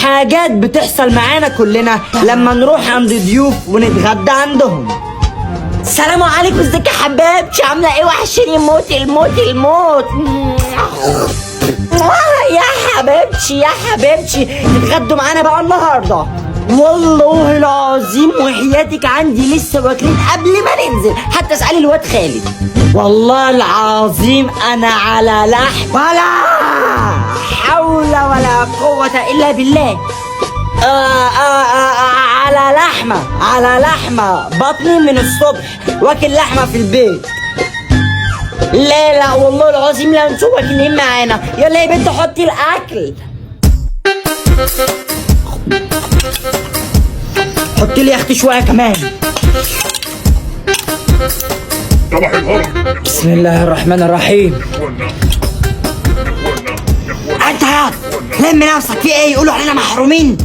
حاجات بتحصل معانا كلنا لما نروح عند ضيوف ونتغدى عندهم. السلام عليكم، ازيك يا حبيبتي؟ عامله ايه؟ وحشني موت الموت الموت. يا حبيبتي يا حبيبتي، تتغدوا معانا بقى النهارده؟ والله العظيم وحياتك عندي لسه واكلين قبل ما ننزل، حتى اسالي الواد خالد. والله العظيم انا على لحم، ولا حول ولا قوة الا بالله. على لحمة، على لحمة بطني من الصبح واكل لحمة في البيت. لا لا والله العظيم لا انتوا واكلين معانا. يلا يا بنت حطي الاكل، حطي لي يا اختي شوية كمان. بسم الله الرحمن الرحيم. انت يا لم نفسك، في ايه؟ يقولوا علينا محرومين.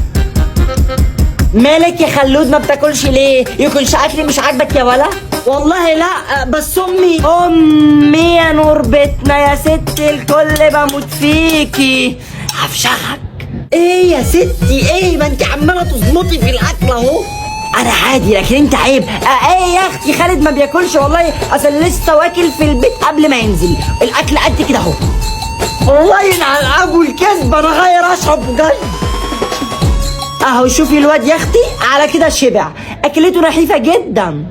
مالك يا خلود ما بتاكلش ليه؟ يكونش اكلي مش عاجبك يا ولا؟ والله لا، بس امي امي يا نور بيتنا يا ست الكل، بموت فيكي. هفشخك. ايه يا ستي ايه؟ ما انت عماله تظبطي في الاكل اهو. انا عادي لكن انت عيب. ايه يا اختي خالد ما بياكلش والله، اصل لسه واكل في البيت قبل ما ينزل، الاكل قد كده اهو. والله ينعل ابو الكذب، انا غير اشرب جاي اهو. شوفي الواد يا اختي على كده شبع، اكلته نحيفه جدا.